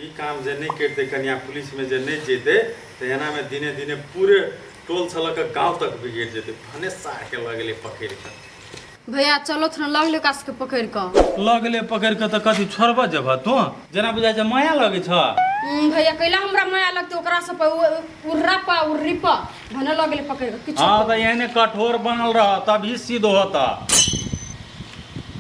ई काम जे नहि करितै कनिया पुलिसमे जे नहि जेतै तऽ एनामे दिने दिने पूरे टोलसँ लऽ कऽ गाँव तक बिगड़ि जेतै। भने सारके लऽ गेलै पकड़ि कऽ। भैया चलो थोड़ा लग ले ओकरा सबके पकड़ि कऽ। लऽ गेलै पकड़ि कऽ तऽ कथी छोड़बऽ जेबह तू? जेना बुझाइ छै माया लगै छऽ। भैया कैला हमरा माया लगतै ओकरा सब पर उर्रा पा उर्री पा भने लऽ गेलै पकड़ि कऽ किछु। हाँ तऽ एहने कठोर बनल रह तभी सिद्ध होता।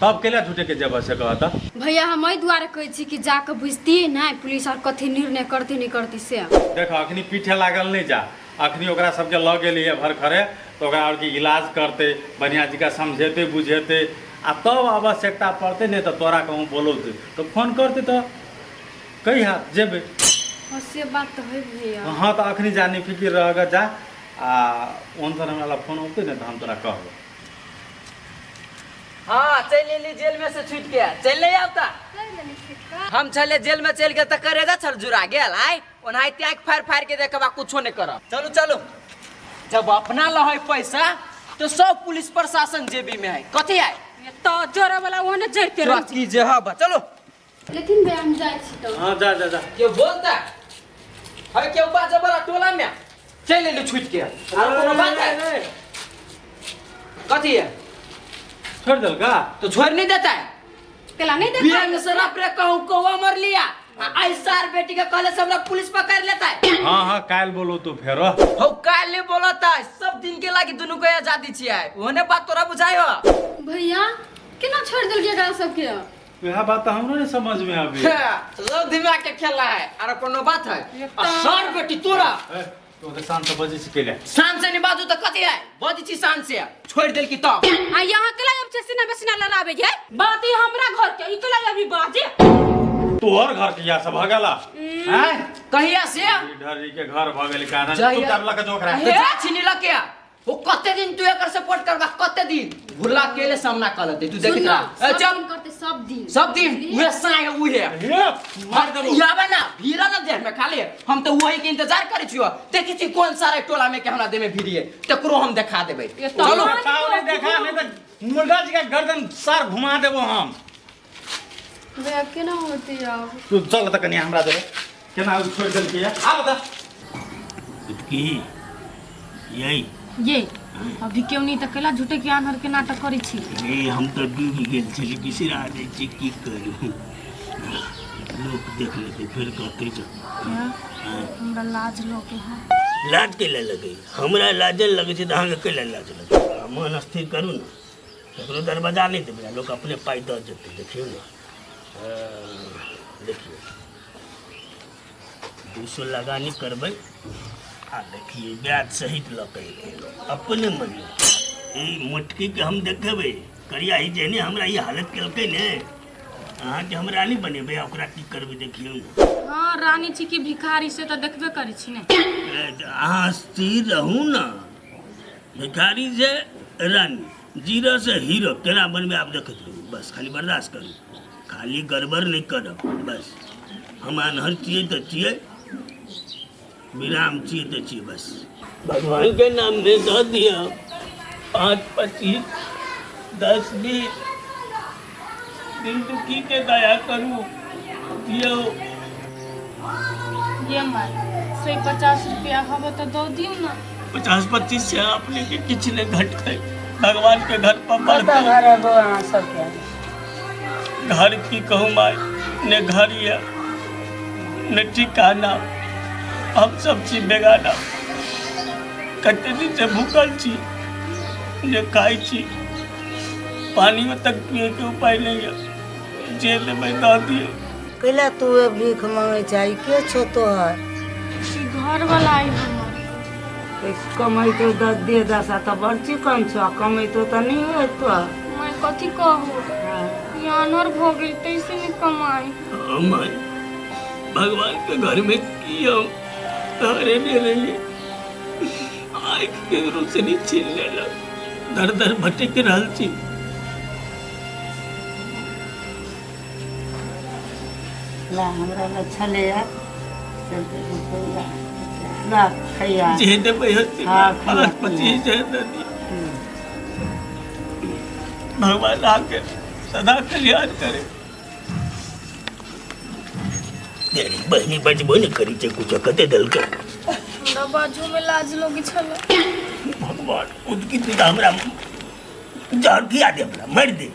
तब कैला झूठे के जेबह से कहता। भैया हम एहि दुआरे कहै छी कि जाकऽ बुझतियै नहि पुलिस आर कथी निर्णय करती नहि करती से। देख अखनी पीठे लागल नहि जा, अखनी ओकरा सबके लऽ गेलियै भरखरे तऽ ओकरा आरके इलाज करतै बढ़िआँ जकाँ समझेतै बुझेतै आ तब आवश्यकता पड़तै नहि तऽ तोरा कहूँ बोलौतै तऽ फोन करतै तऽ कहिया जेबै। हँ से बात तऽ है भैया। हाँ तऽ अखनी जा नहीं फिकिर रह ग जा आ ओनसर हमरा लग फोन औतै ने तऽ हम तोरा कहबौ। हाँ चल एली जेल में से छूट के चल नहीं आवता। हम चले जेल में चल गए तो करेजा छल जुड़ा गेल आय ओनाहिते आँखि फाड़ फाड़ के देखबा कुछो नहीं करब। चलू चलू जब अपना लहै पैसा तो सब पुलिस प्रशासन जेबी में है कथी है तो जोरे वाला ओने जड़ते तोरा रह की जे हब चलो। लेकिन भैया हम जाइ छी तो। हाँ जा जा जा। के बोलता है के बाजे वाला टोला में चल एली छूट के आर कोनो बात है कथी है छोड़ देलका तो छोड़ नहीं देता है केला नहीं देता बिरंग से रपरे कहूं कौवा मर लिया आ आई सार बेटी के कहले से हमरा पुलिस पकड़ लेता है। हाँ हाँ काल बोलो तू फेरो। हो काल नहीं बोलता है सब दिन के लागी दुनू के आजादी छियै ओने बात तोरा बुझाई हो। भैया केना छोड़ देलकै एकरा सबके? वएह बात तऽ हमरो नहीं समझ में आबे। सब दिमाग के खेला है आर कोनो बात है आ सार बेटी तोरा। ए, तो तऽ शांत बजै छी केले। शान से नहीं बाजू तऽ कथी है बजै छी शान से छोड़ देल की तब। आ यहाँ केला अब छै सीना बेसीना लड़ाबे है बात ई हमरा घर के ई केला अभी बाजे। तोहर घर के या सब भगला हैं कहिया से ढरी के घर भगल कारण जहिया- चुपचाप लके जोकरा। तो जा छीनी लके वो कते दिन तू एकर सपोर्ट करबा कते दिन भुला के ले सामना कर लेते तू देखित सुन ना, रह। ए, सब चुप। दिन करते सब दिन। सब दिन उहे साय उहे। हे, मार देबो। याबे ना भीड़ा ना देह में खाली हम तो वही के इंतजार करे छियो देखी छी कौन सारे टोला में के हमरा देह में भीड़िए तकरो हम देखा देबै। ये तो चलो। बताओ नहीं देखा नहीं तो मुर्गा जी का गर्दन सर घुमा देबो हम। भैया केना होती आब? तू चल त कनी हमरा देबे केना छोड़ देलकै आब त। की यही ये अभी क्यों नहीं त केला झूठे के आन्हर के नाटक करै छी? ए हम तऽ डूबि गेल छली बिसरा जाइ छी की करू लोक देख लेतै फेर कहतै जे हमरा लाज लगे है। लाज कैला लगै? हमरा लाजल लगै छै तऽ अहाँके कैला लाज लगै? मन स्थिर करू ने ककरो दरवाजा नहि देबै लोक अपने पाइ दऽ जेतै। देखियौ ने देखियौ 200 लगानी करबै आ देखिए ब्याज सहित लऽ के एतै अपने मने। ई मोटकी के हम देखेबै करिया ही जेहने हमरा ई हालत केलकै ने अहाँके हम रानी बनेबै आ ओकरा की करबै देखियौ ने। हाँ रानी छी कि भिखारी से तऽ देखबे करै छी ने। ए, तऽ अहाँ स्थिर रहू ने भिखारी से रानी जीरो से हीरो केना बनबै आब देखैत रहू बस खाली बर्दाश्त करू खाली गड़बड़ नहि करब बस। हम आन्हर छियै तऽ छियै विराम छियै तऽ छियै बस। भगवान के नाम में दऽ दिअ 5 25 10 20 दिल दुखी के दया करू दियौ। ये माय 150 रुपया हवे तो दो दियो ना। 50 25 से अपने के किछु नहीं घटतै भगवान के घर पर कतऽ बढ़तै। घर है बौआ अहाँ सबके? घर की कहूँ माय ने घर ये ने ठिकाना हम सब छी बेगाना कते दिन से भूखल छी ने खाइ छी पानी में तक पिए के उपाय नहीं है जे देबै दऽ दियौ। कैला तू भीख मांगै छै? ई के छौ तोहर? ई घर वाला आई हमर। कमैतो दस दे दशा तऽ बड़ चिकन छौ आ कमैतो तऽ नहि होइतो। मैं कथी कहू ई आनर भऽ गेल तैसे नहीं कमाई। हाँ माय भगवान के घर में की हम तहरे में रहिए आँख के रोशनी छीन लेलक दर दर भटक रहल छी। ला हमरा लग छलैया ला खैया। जे देबै हस्ती हाँ, खैया, 5 25 जे दे दियौ। भगवान आके सदा कल्याण करे। तेरी बहिनी बजबो नहि करै छै कुछो कते देलकै हमरा बाजू में लाज लगे छल। भगवान उदकी तऽ हमरा जहर खिया दे, हमरा मारि दे।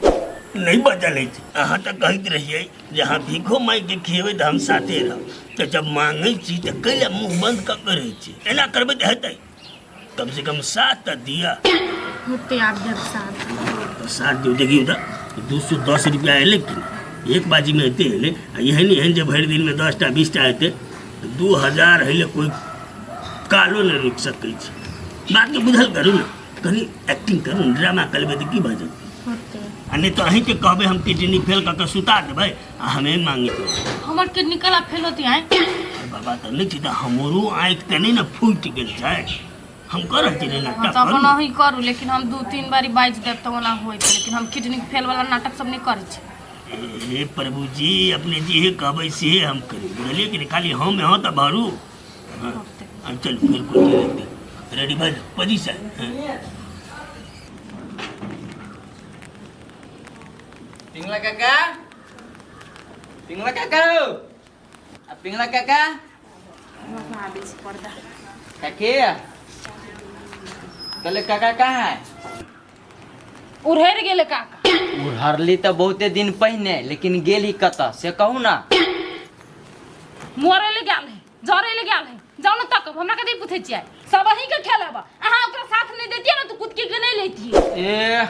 नहि बजल अछि। अहाँ तऽ कहैत रहियै जे अहाँ भीखो मांगि के खिएबै तऽ हम साथे रहब, तऽ जब मांगै छी तऽ कैला मुँह बंद कऽ के रहै छी? एना करबै तऽ हेतै? कम से कम साथ तऽ दिअ। होते आब जब साथ। तऽ साथ दियौ। देखियौ तऽ 210 रुपया एलै कि नहि? एक बाजीमे एते एलै आ एहन एहन जे भरि दिनमे 10टा 20टा एतै, 2000 होइले कोइ कालो नहि रोकि सकै छै। बातके बुझल करू ने, कनि एक्टिंग करू ने, ड्रामा करबै तऽ की भऽ जेतै? होते। आ नहि तऽ अहीँके कहबै, हम किडनी फेल कऽ के सुता देबै आ हमे मांगैत रहबै। हमर किडनी कला फेल होती है? अरे बाबा, तऽ नहि छै तऽ हमरो आँखि तऽ नहि ने फूटि गेल छै। हम कऽ रहल छी ने हाँ नाटक। तऽ अपन करू ने। अहीं करू, लेकिन हम 2-3 बारी बाजि देब तऽ ओना होइत, लेकिन हम किडनी फेल वाला नाटक सब नहि करै छी। हे प्रभु जी, अपने जे कहबै से हम करू, बुझलियै कि नहि? खाली हम हँ तऽ भरू। हाँ, अब चलू, फेर कोई नहीं लगते, रेडी भऽ जाउ पजी साहब। हाँ। पिंगला काका, पिंगला काका हो। आ पिंगला काका, काकी कहले काका कहाँ है? उड़हर गेलै काका। उड़हरली तऽ बहुते दिन पहिने, लेकिन गेली कतऽ से कहू ना। मरे ले गेल है, जरे ले गेल है, जाउ ने तकब। हमरा कथी पूछै छियै? सब अहीं के खेलब। अहाँ ओकरा साथ नहि दैतियै ने तऽ कुदकी के नहि लैतियै। ए।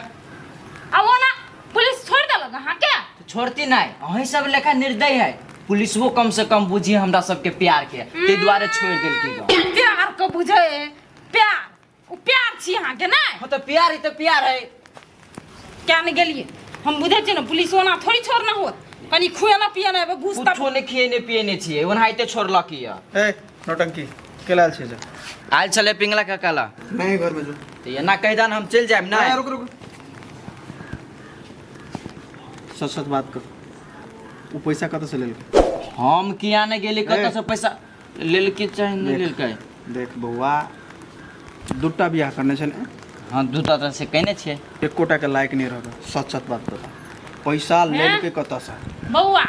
आ ओना पुलिस छोड़ि देलक अहाँके? छोड़ती नहीं, अहीं सब लेखा निर्दय है पुलिसवो। कम से कम बुझी हमरा सबके प्यार के, ताहि दुआरे छोड़ देलकी ग। प्यार के बुझे प्यार, ओ प्यार छी अहाँके नहि? हाँ तऽ प्यार ही तऽ प्यार है। क्या नहि गेलियै हम बुझै छियै ने, पुलिस ओना थोड़ी छोड़ना होत, कनि खुएना पिएना हेबै घूस तब। कुछो नहि खिएने पिएने छियै, ओनाहिते छोड़लक यऽ। ए नौटंकी के लाल छै जे? आयल छलै पिंगला काका ला। नहीं, घर में जो। तऽ एना कहि दन, हम चलि जायब। नहीं, नहि। रुक रुक, सच सच बात कर, वो पैसा कतऽ से लेलकै? हम किया नहि गेली कतऽ ए। से पैसा लेलकै चाहे नहि देख। लेलकै। देख बौआ, दूटा बियाह करने छै ने? हाँ, दूटा तऽ से कयने छियै। एकोटा के लायक नहीं रहबै। सच सच बात बता, पैसा लेलकै कतऽ से? बौआ,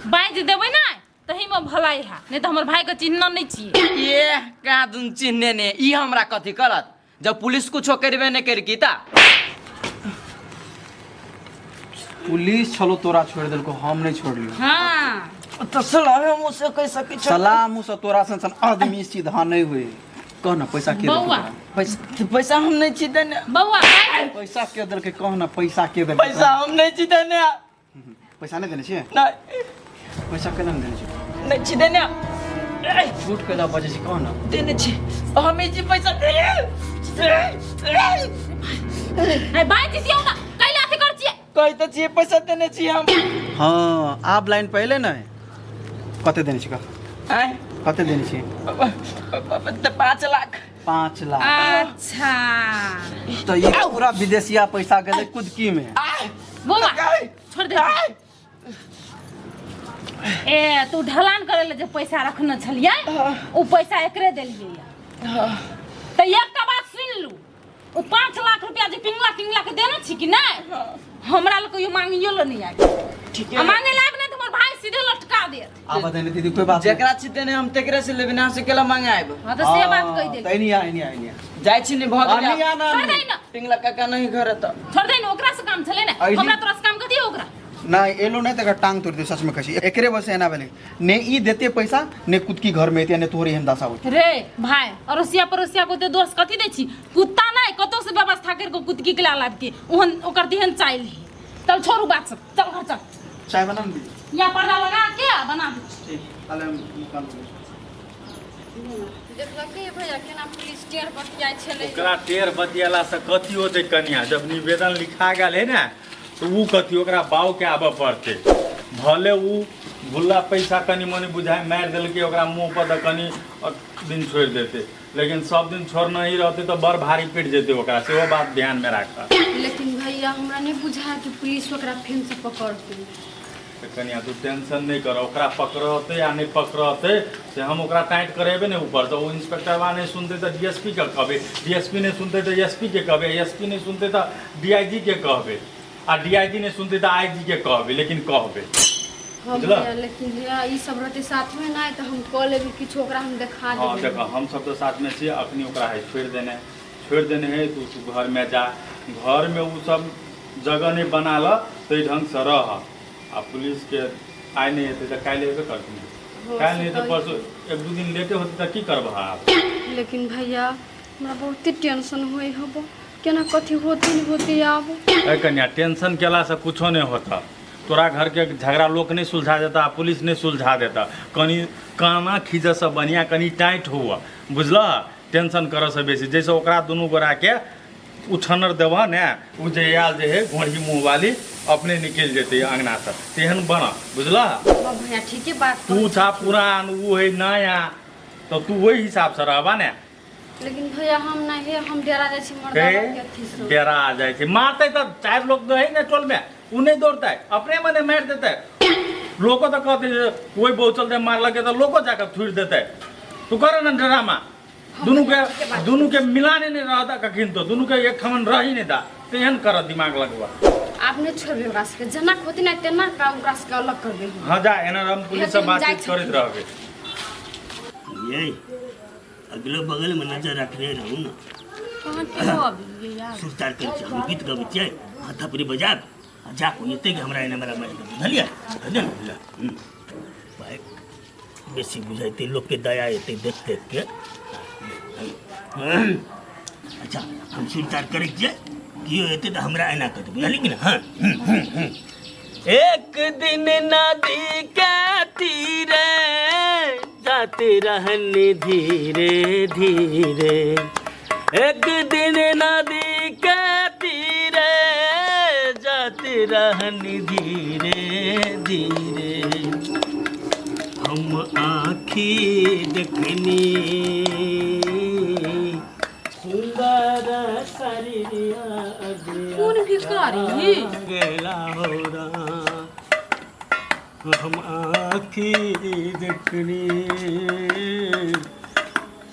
बाजि देबै ने तहीमे भलाई है, नहि तऽ हमर भाइके चिन्हना नहि छियै। ये कहाँ दुन चिन्हने ने, ई हमरा कथी करत जब पुलिस कुछो करबे नहि करकी ता। पुलिस छलो तोरा छोड़ देलको, हम नहीं छोड़लियो। हाँ। तऽ सलाह हम से कहि सकै छी? सलाह मुँह से तोरा सन सन आदमी सीधा नहीं हुए। कह ना, पैसा के देलकै बौआ। तोरा? पैसा पैसा हम नहि छी देने। बौआ, बाजि। पैसा के देलकै? कह ना, पैसा के देलकै? पैसा हम नहि छी देने। पैसा नहीं देने छियै? नहि। पैसा केना नहि देने छियै? नहि छी देने। झूठ केना बजै छी? कह ना। देने छी, हम ई छी पैसा देने। ए, बाजि दियौ ने, कैला अथी करै छियै? कहै तऽ छियै, पैसा देने छी हम। हाँ, आब लाइन पहिले ने। कते देने छी, कह। आँय? कते देने छी? तऽ 5 लाख। 5 लाख? अच्छा। तऽ ई पूरा विदेशिया पैसा गेलै कुदकी में। बौआ, छोड़ दे। ए, तू ढलान करे ले जे पैसा रखने छलियै, ओ पैसा एकरे देलियै। तऽ एकटा बात सुनि लू, ओ 5 लाख रुपया जे पिंगला तिंगला के देने छी कि नहि, हमरा लग कहियो मांगियो ले नहि आबि। ठीके। आ मांगे लायक नहि तऽ हमर भाई सीधे लटका देत। आब देने दीदी, कोई बात नहीं। जेकरा छी देने हम तेकरे से लेबै ना, से केला मंगायब? हाँ, तऽ से बात कहि देली। तैनी आ, एनी आ, एनी आ। जाइ छी ने, भऽ गेल। आनी आ ना। छोड़ दे ने। पिंगला काका नहीं घर तऽ। छोड़ दे ने, ओकरा से काम छलै ने। हमरा तोरा से काम कथी ओकरा? नहीं, एलो नहीं तऽ टांग तोड़ दे। सच में कहै छी, एकरे वजह से एना भेलै ने। ई देते पैसा ने कुदकी घर में एते ने तोहरे एहन दशा होते। रे भाई, अड़ोसिया पड़ोसिया को ते दोष कथी दै छी? कुत्ता नहि कतौ से व्यवस्था करि कऽ कुदकी के ला लाबती, ओहन ओकर तेहन चाइल है। चल, छोड़ू बात सब, चल घर चल। चाय बना ने दीदी। या पर्दा लगा के आ बना दे। ठीक, ताले हम निकाल लेबै। देखलकै भैया, केना पुलिस टेढ़ बतियाइ छलै? ओकरा टेढ़ बतियेलासँ कथी होतै कनिया? जब निवेदन लिखा गेल है ने तऽ ओ कथी ओकरा बाउके आबऽ पड़तै। भले ओ भुल्ला पैसा कनि मनि बुझाइ मारि देलकै ओकरा मुँह पर तऽ कनि दिन छोड़ि देतै, लेकिन सब दिन छोड़ने ही रहतै तऽ बड़ भारी पड़ि जेतै ओकरा, सेहो बात ध्यानमे राखऽ। लेकिन भैया, हमरा नहि बुझाय कि पुलिस ओकरा फेरसँ पकड़तै। तऽ कनिया, तू टेंशन नहि कर। ओकरा पकड़तै आ नहि पकड़तै से हम ओकरा टाइट करेबै ने ऊपर। तऽ ओ इंस्पेक्टरवा नहि सुनतै तऽ डीएसपी के कहबै, डीएसपी नहि सुनतै तऽ एसपी के कहबै, एसपी नहि सुनतै तऽ डीआईजी के कहबै, आ डीआईजी नहि सुनतै तऽ आईजी के कहबै, लेकिन कहबै। हाँ बुझलह? भैया, लेकिन भैया ई सब रहते साथ में ना तऽ हम कऽ लेबै किछु, ओकरा हम देखा हाँ देबै। देख, हम सब तऽ साथ में छियै। अखनी ओकरा है छोड़ि देने, छोड़ि देने है। तू तू घर में जा, घर में उ सब जगह नहीं बना ल, ताहि ढंग से रह। आ पुलिस के आइ नहीं हेतै तऽ काल्हि एबे करतै। हो काल्हि नहीं तऽ सकै। परसों, एक दू दिन लेटे होतै तऽ की करबह आब? लेकिन भैया, हमरा बहुते टेंशन होइ हब, केना कथी होते नहीं होते आब। ए कन्या, टेंशन केलासँ कुछो नहि होता। तोरा घरके झगड़ा लोक नहि सुलझा देता आ पुलिस नहि सुलझा देता। कनि काना खींचऽसँ बढ़िआँ कनि टाइट हुअ, बुझलह? टेंशन करऽसँ बेसी जाहिसँ ओकरा दुनू गोराके उछन्नर देबह ने, ओ जे आयल जे है घोड़ी मुँह वाली, अपने निकलि जेतै अङ्गनासँ। तेहन बन, बुझलह? हाँ भैया, ठीके बात तू कहै छा छथिन। पुरान, ओ है नया, तऽ तू ओहि हिसाबसँ रहबा ने। लेकिन भैया, हम नहीं, हम डेरा जाइ छी मर्दाबा के अथी से। डेरा जाइ छै। मारतै तऽ चारि लोग रहै ने टोलमे, ओ नहि दौड़तै? अपने मने मारि देतै। लोको तऽ कहतै जे ओहि बहु चलते मारलकै, तऽ लोको जाकऽ थुड़ि देतै। तू कर ने ड्रामा, दुनूके दुनूके मिलाने नहि रहता कखन, तो दुनूके एक ठमन रही नहि दा। तेहन कर, दिमाग लगबा। आब नहि छोड़बै ओकरा सबके, जेना होती ना तेना का ओकरा सबके अलग करबै हम। हाँ जा, एना हम पुलिस से हम जाइ बातचीत करैत छथिन। रहबै। ये अगलो बगल में नजर रखने रहू ना। कहाँ के हो अभी ये यार? सुरतार करै छी, हम गीत गबै छियै, अहाँ थपड़ी बजाब आ जा कोई एतै कि हमरा एना बड़ा मारि देबै, बुझलियै? बुझलियै ने? बुझलियै। भाइ बेसी बुझैतै, लोकके दया एतै देख देख के। अच्छा, हम सुरतार करै छियै, केओ एतै तऽ हमरा एना कहतै, बुझलियै कि ने? हाँ। एक दिन नदी के तीरे जाते रहनी धीरे धीरे, एक दिन नदी के तीरे जाते रहनी धीरे धीरे, हम आँखी देखनी सुंदर शरीरिया। कोन भिखारी? गेला हो राम, हम आँखी देखनी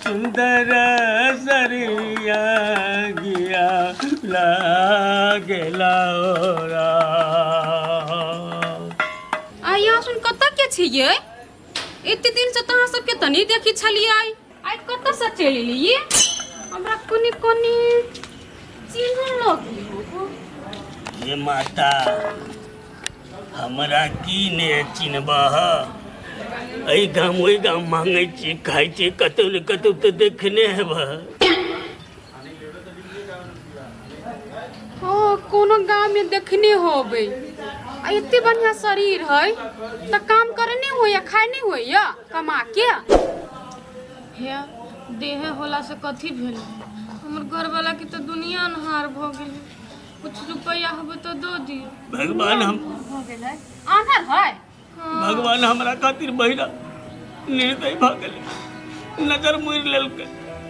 सुंदर शरीरिया गिया लागेला हो राम। आ यहाँ सुन, कतऽ के छियै? एते दिन से तऽ अहाँ सबके तऽ नहि देखै छलियै, आइ कतऽ से चलि एलियै? हमरा कोनी कोनी चिन्ह लगी। हे माता, हमरा की ने चिन्हबह? एहि गाम ओहि गाम मांगै छी, खाइ छी, कतौ ने कतौ तऽ देखने हेबह। हँ, कोनो गाँवमे देखने होबै। आ एते बढ़िआँ शरीर है तऽ काम करे नहि होइया, खाय नहि होइया कमा के? हे, देहे होला से कथी भेल? हमर घरवाला के तऽ दुनिया अन्हार भऽ गेलै। कुछ रुपैआ होबे तऽ दऽ दियौ। भगवान हम भऽ गेलै आन्हर है। भगवान हमरा खातिर बहिरा निर्दय भऽ गेलै, नजर मुड़ि लेलकै,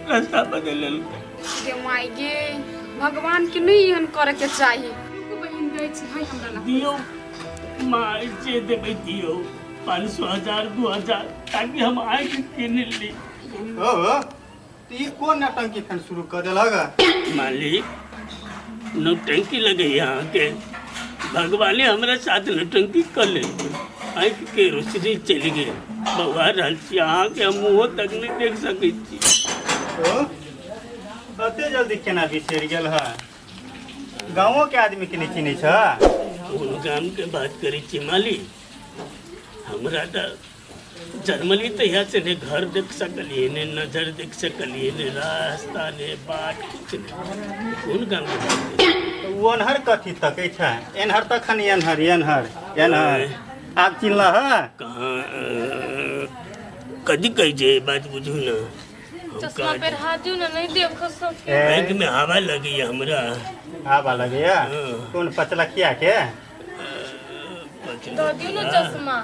रास्ता बदलि लेलकै। गे माय गे, भगवान के नहि एहन करे के चाही। रुकू बहिन, दै छी है हमरा लग। दियौ माय, जे देबै दियौ, 500, 1000, 2000, ताकि हम आँखि कीन ली। ओ तऽ ई कोन नौटंकी फेर शुरू कऽ देलक? मालिक, नौटंकी लगैया अहाँके। भगवाने हमरा साथ नौटंकी कऽ लेलकै, आँखिके रोशनी चलि गेल। बौआ रहल छी, अहाँके हम मुँहो तक नहि देख सकै छी। ओ एते जल्दी केना बिसरि गेल है? गाँवो के आदमी के नहि चिन्है छ? कोन गामके बात करै छी मालिक? हमरा तऽ जन्मली तहिया से ने घर देख सकलिए, ने नजर देख सकलिए, ने रास्ता ने बाट, कुछ नहीं। कोन गाम के बात करै? तऽ ओ ओन्हर कथी तकै छ? एन्हर तखन एन्हर एन्हर एन्हर, आब चिन्हलह है? कहाँ कथी कहै छै, बात बुझू ने हम। चश्मा कहाँ पहिरा दियौ ने, नहीं देख सके। ए, आँखि में हवा लगैया हमरा। हवा लगैया? हाँ। कोन पचलखिया के? दऽ दियौ ने चश्मा।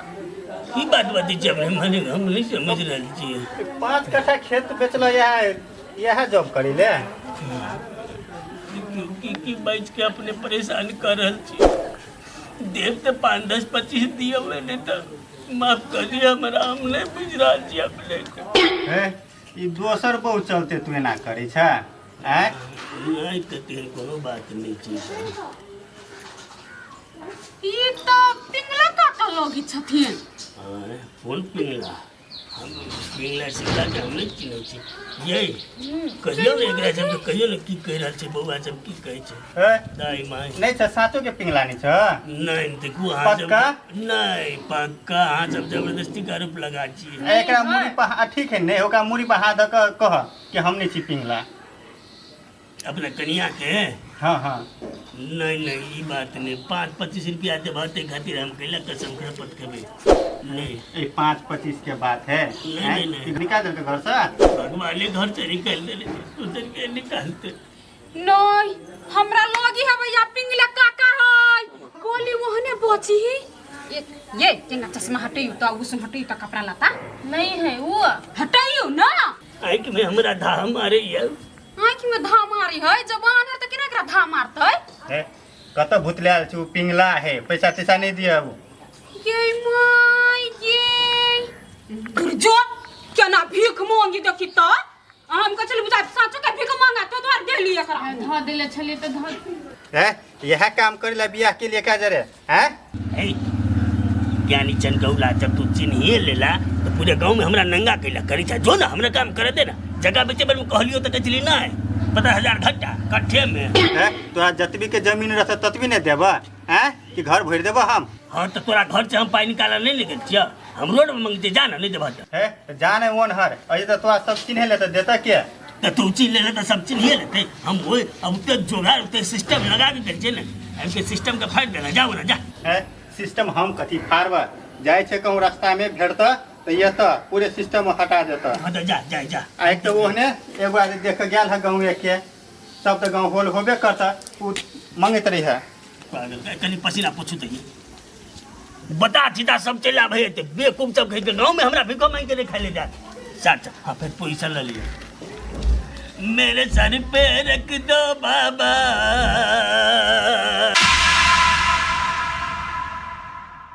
की बात बात छै अपने? माने हम नहीं समझ रहल छियै। 5 कट्ठा खेत बेचल, इएह इएह जॉब करी ले। देखियौ, की की बाजि के अपने परेशान कर रहल छी। देव तऽ 5, 10, 25 दियौ, नहि तऽ माफ कर दिअ हमरा, हम नहि बुझि रहल छी अपने के। हे, ई दोसर बहु चलते तू एना करै छ आँय? नहि तऽ तेहन कोनो बात नहि छै। ई तऽ पिंगला काका। काका लगी छथिन। आँय, कोन पिंगला? हम पिंगला सिंगला के हम नहि चिन्है छी ये। कहियौ ने एकरा सबके, कहियौ ने की कहि रहल छै बौआ सब, की कहै छै? ए, दाइ माइ नहि छ, साँचो के पिंगला नहि छ? नहि, देखू अहाँ सब। पक्का? नहि, पक्का। अहाँ सब जबरदस्ती के आरोप लगा छी। एकरा मुड़ी पर ठीक है, नहि ओकरा मुड़ी पर हाथ दऽ कऽ कह कि हम नहि छी पिंगला। अपना कनिया के? हाँ हाँ। नहीं नहीं, ई बात नहीं। 5-25 रुपया देबह ताहि खातिर हम कैला कसम खपत खेबै? नहीं। ये 5-25 के बात है? नहीं, हैं? नहीं, नहीं। निकाल देलकै घर से? भगवाने घर से निकाल देले, दोसर के निकालते? नहीं, हमरा लगी है भैया, पिंगला काका है, गोली ओहने बची ही। ये केंगा चश्मा हटैयो त, उसन हटैयो त, कपड़ा लता नहीं है वो। हटैयो ना। आँखि में हमरा धा मारे या। आँखि में धा मारी है, जवान है त केना एकरा धा मारतै? हे, कतऽ भुतलायल छै? ओ पिंगला है, पैसा तैसा नहीं दिया वो। ये माय, ये गुरजो केना भीख मांगी देखी त। हम कह चल बुझा साचो के भीख मांगा तो द्वार देली एकरा। धऽ देले छलियै तऽ धऽ। है, यह काम करे ला बियाह के लिए का जरे हैं? हे ज्ञानी चनगौला, जब तू चिन्हिए लेला तो पूरे गांव में हमरा नंगा कैला करी छा। जो ना, हमरा काम करे दे ना। जगह बेचे बेर में कहलियो तो कहली नहीं, 15,000 घंटा कट्ठे में। है, तोरा जतबी के जमीन रहता ततबी ने देबा हैं कि घर भरि देबा हम? हाँ, तो तोरा घर से हम पाई निकाला नहीं लेके छिया? हम रोड में मंगते, जा ना, नहीं देबा तो। है, तो जा ने ओन हर अजे तो तोरा सब चिन्हे ले तो देता के? तो तू चिन्ह लेले तो सब चिन्हिए लेते। हम वो अब उते जोगाड़ उते सिस्टम लगा के करै छियै ने, एमके सिस्टम के फाड़ि देना। जाओ ना, जा। है, सिस्टम हम कथी फाड़बा? जाइ छै कहूँ रास्ता में भेटता तऽ एतऽ पूरे सिस्टम हटा देता। हाँ तो जा जा जा। आ एक तऽ ओहने एगो आदमी देख के गेल है गाँवे के, सब तऽ गाँव होल होबे करता, उ मंगैत रही है। पागल, कनि पसीना पोछू तऽ बता चिता सब चलि आबै है। बेवकूफ सब कहि के गाँव में हमरा भिखो मांगि के नहीं खाइ ले जाए। अच्छा, हाँ, फिर पैसा ले लिया। मेरे सर पे रख दो बाबा।